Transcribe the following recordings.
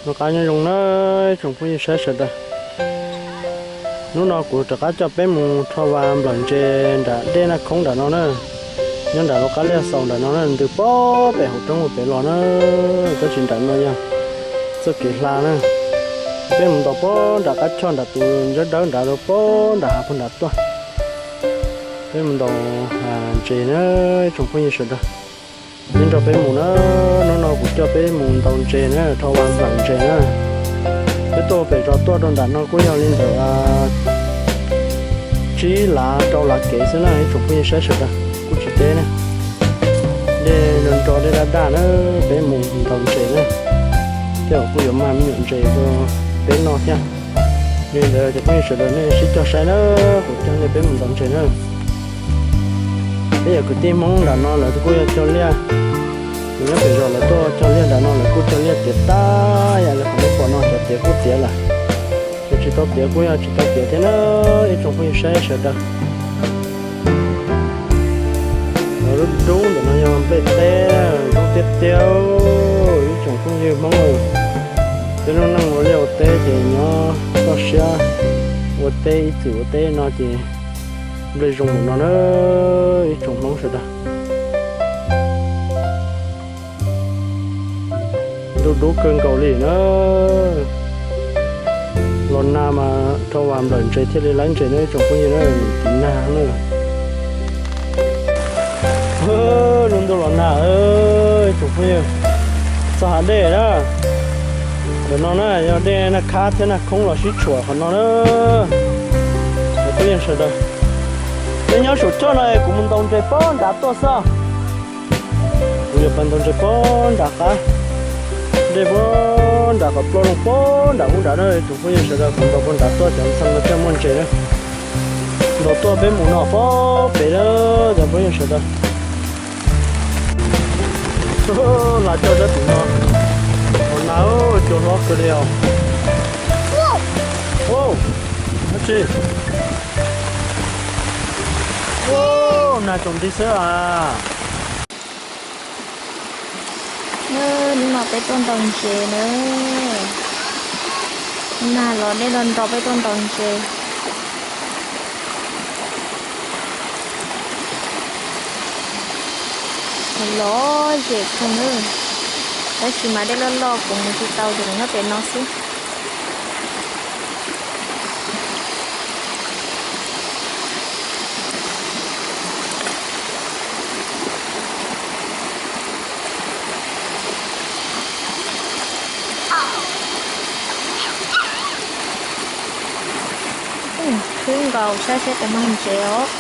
Noj qab nyob zoo na, tsoom phooj ywg saib sawv daws. Hnub no kuv rov qab coj peb mus rho vas nplawm ntses nram dej Naj Khoob nram no na. Nyob nram lub qab liaj xaus nram no na, ntws pob pem hauv roob ua pem los na. Tab sis nram no yog txoj kev hla na. Peb mus ntaus pob nram qab choj nram tus ntsawb dawb nrad rau pob nram hav puag nrad tuaj. Peb mus ntaus ntses na, tsoom phooj ywg sawv daws. Peb nrog peb mus na, hnub no kuv coj peb mus ntaus ntses na, rho vas nplawm ntses na. Peb tuaj pem zos tuaj rau nram no kuj yog li ntawm tsib lav rau lav kev xwb na, ib tsoom phooj ywg saib sawv daws, kuj tsis deb na. Dej nro nro dej daj daj na, peb mus ntaus ntses na. Tej zaum kuj yuav mag me nyuam ntses rau peb noj thiab. Yog li ntawd cov phooj ywg sawv daws nej sib cog saib na, kuv coj nej peb mus ntaus ntses na. Peb yog kwv tij Hmoob nram no lawv kuj yog cog liaj, kuv nyob pem zos lawv tuaj cog liaj nram no lawv kuj cog liaj tiav tag yam li qhov nej pom no, cov tiav kuj tiav lawm, cov tsis tau tiav kuj yog tsis tau tiav thiab na, ib tsoom phooj ywg saib sawv daws. Lawv lub dub ntawm no yog nplej teb, dub tiag tiag, ib tsoom phooj ywg Hmoob. Peb lub neej ua liaj ua teb ces nyob toj siab ua teb ib txwm ua teb no ces nplej zoo mus no na, ib tsoom Hmoob sawv daws. Dub dub kawg nkaus li na. Los nag mas rho vas nplawm ntses thiaj li laib ntses na ib tsoom phooj ywg na, tiv nag na. Lub ntuj los nag, ib tsoom phooj ywg, txog hav dej na. Ntawm no na yog dej Naj Khab thiab Naj Khoob los sib tshuam qhov no na. Cov phooj ywg sawv daws, nej nyob saum choj no es kuv mus ntaus ntses pob nrad tuaj xwb. Kuv yuav pais ntaus ntses pob nram qab dej, pob nram qhov ploj loo pob nram ub nrad na, tus phooj ywg sawv daws, kuv ntaus pob nrad tuaj cov ntxhee no thiaj muaj ntses na. Ntaus tuaj peb mus no pob pem na, cov phooj ywg sawv daws. Las coj sab tim no, los nag cua hlob kawg li os. Dab tsi? Nag tsoom nti xwb as. Hnub no peb tuaj ntaus ntses na. Nag los dej los nro peb tuaj ntaus ntses. Lom zem kawg na. Tab sis mas dej loj loj kuv mus tsis tau ces nyob pem no xwb. Khwb nkaus, saib seb puas mag ntses os.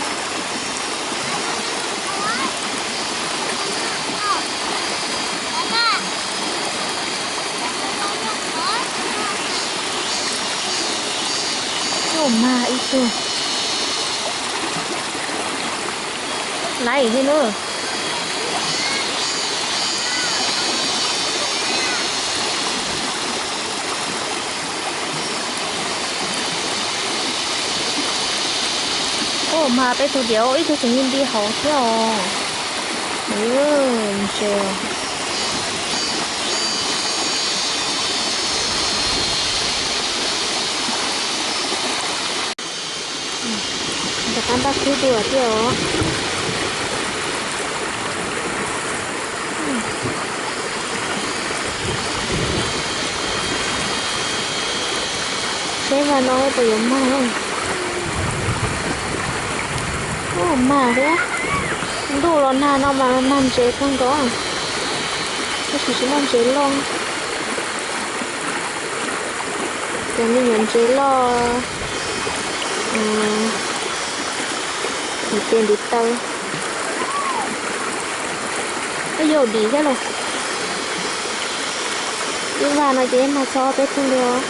Mag ib tug. Laib thiab na. Ua mas peb tus diav ib tug tseem nti hauv thiab os. Ntses. Rov qab npaj khwb dua thiab os. Seb vas no puas yuav mag. Mag thiab. Ntuj los nag no mas mag ntses kawg nkaus, tab sis tsis muaj ntses loj. Cov me nyuam ntses loj, ntiv tes ntiv taw. Ib yam dim thiab los. Ib vas no ces mag txog peb tug li os.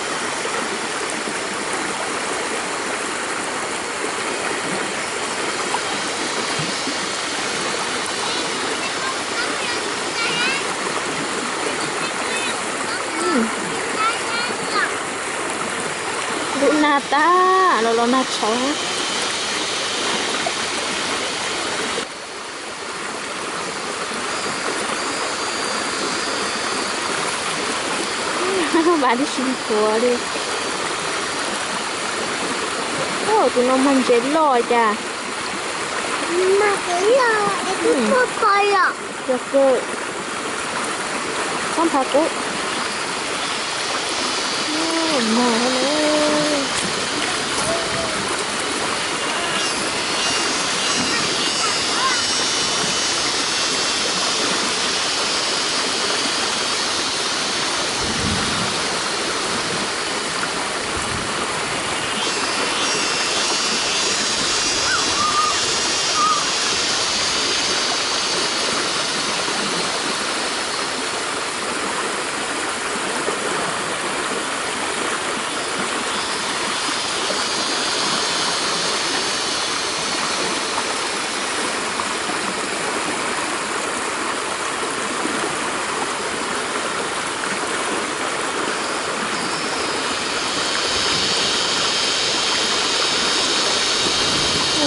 Dub nag tag los los nag tshauv. Vas tib si nthuav li. Tus no mag ntses loj cas. Mag ntses loj es kuv tuaj pom los. Yog kawg. Txhob nphav kuv. Mag.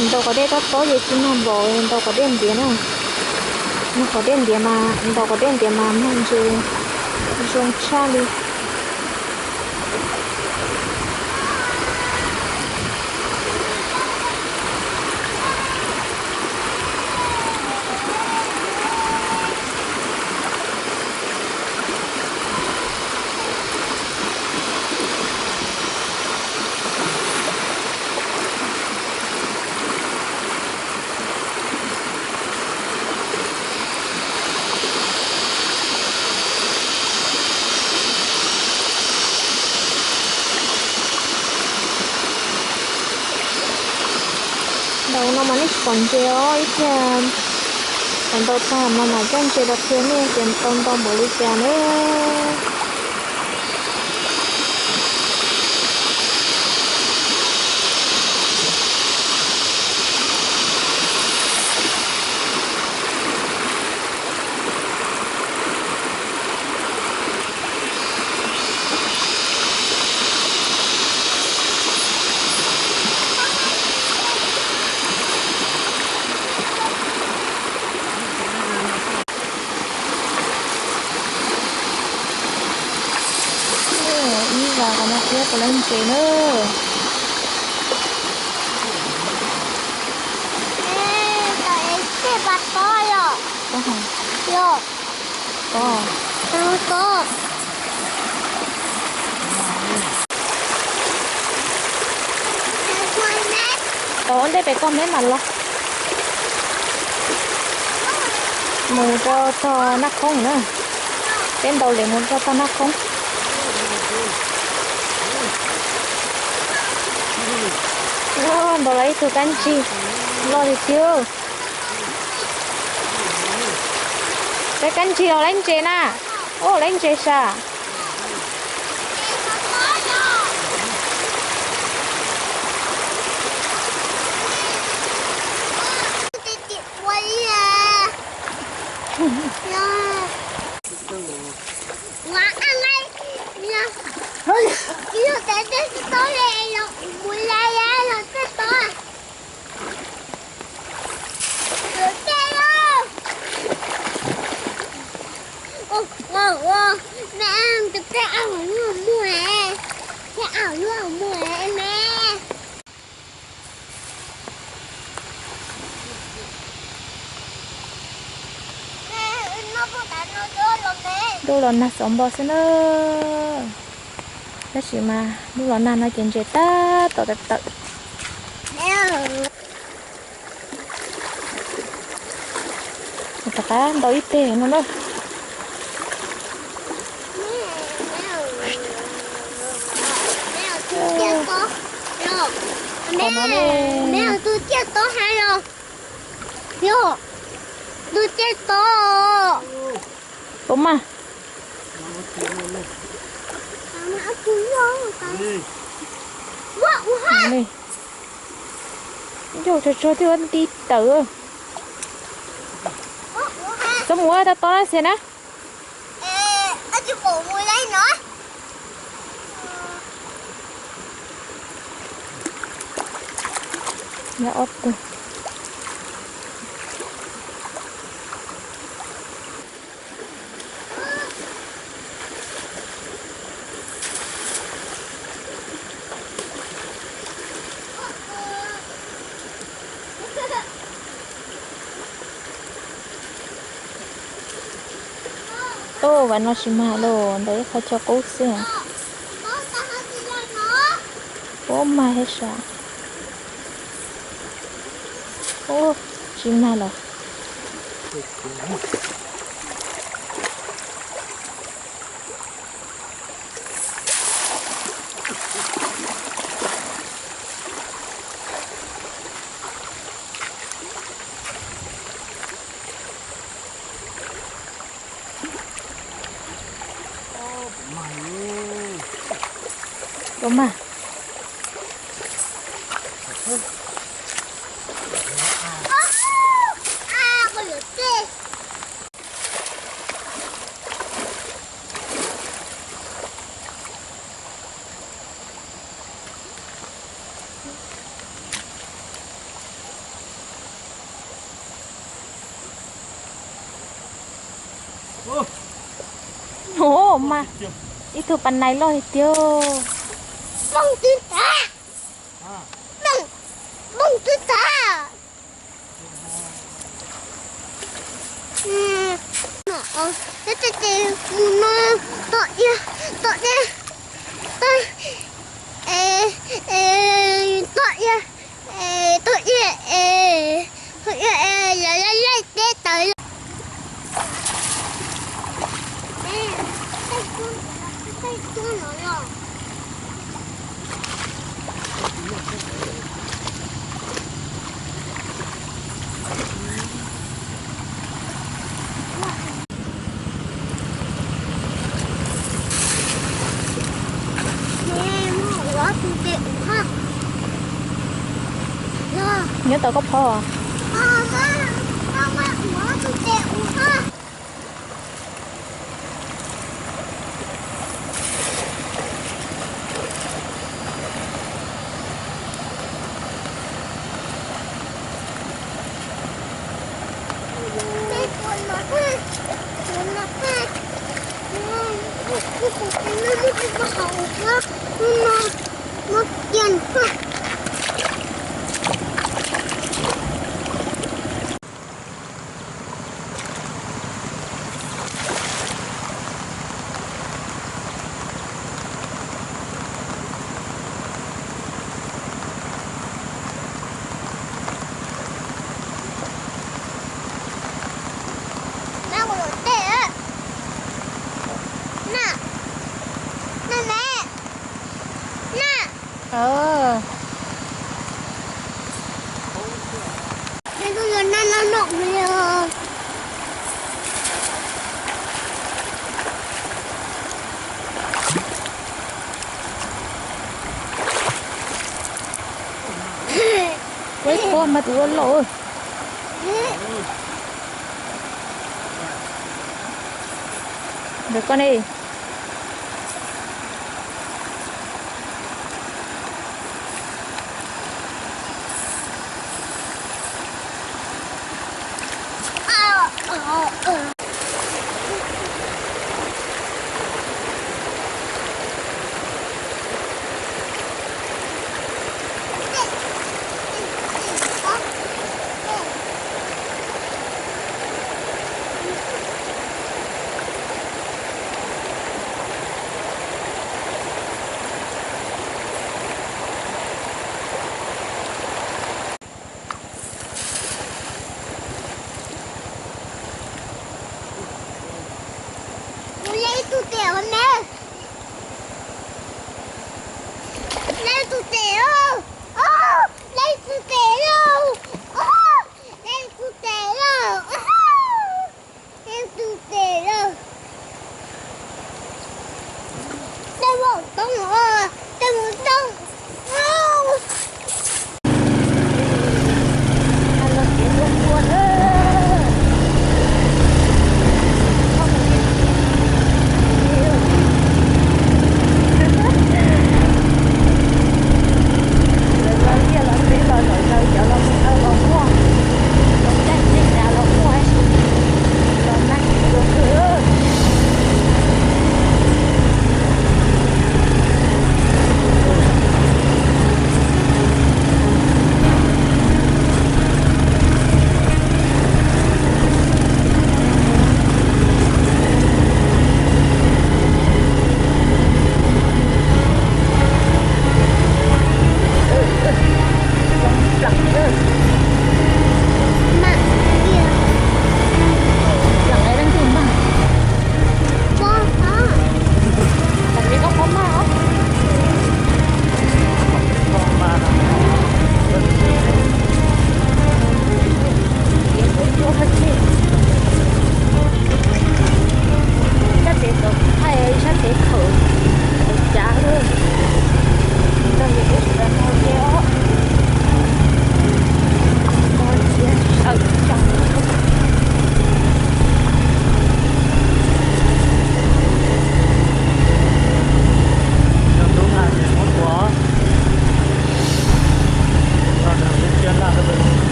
Ntaus kom dej tob tob ces tsis mag npaum ntaus kom dej ntiav na. Ntaus kom dej ntiav mas, ntaus kom dej ntiav mas mag ntses zoo tshaj li. Ntaus no mas nej tsis pom ntses os, ib pliag thaum ntaus tag no mam coj ntses los qhia nej tias tau ntau npaum li cas na. Ib vas no thiab puas lawv ntses na. Tej pas tob yom. Yog. Tob. Tod ua ntej pem koj meb mam los. Mus rau tog Naj Khoob na. Peb ntaus lem mus rau tog Naj Khoob. Ntaus los ib tug kab ntsig loj tiag tiag. Peb kab ntsig los lawv ntses na. Ub, lawv ntses sas. Dub los nag xauv npo xwb na. Tab sis mas dub los nag no ces ntses tab tom tawm tawm. Rov qab ntaus ib teg no na. Tus ciaj tob hais los, yog tus ciaj tob. Puas mag? Yog tsuag tsuag twb ua nti tawm. Txhob mus ua tau tob xwb na. Nyob ob tug. Ua no tsis mag los ntawm ib qho chaw qub xwb. Ua mag thiab sav. Ua tsis mag los. Ua mag. Ua mag, ib tug pas nais loj tiag. Poob twb tag. Poob, poob twb tag. Peb tej ces mus no, tom ia, tom ia, tom, e, e, tom ia, e, tom ia, e, tom ia, e, lawv laij laij teb tawv. Nyob tau koj phov. Na, na me, na. Peb pom mas tus ua loj. Ntawm koj ne. Ua le tus tes os me. Le tus tes os. Os, le tus tes os. Os, le tus tes os. Os, le tus tes os. Le vaum toob os.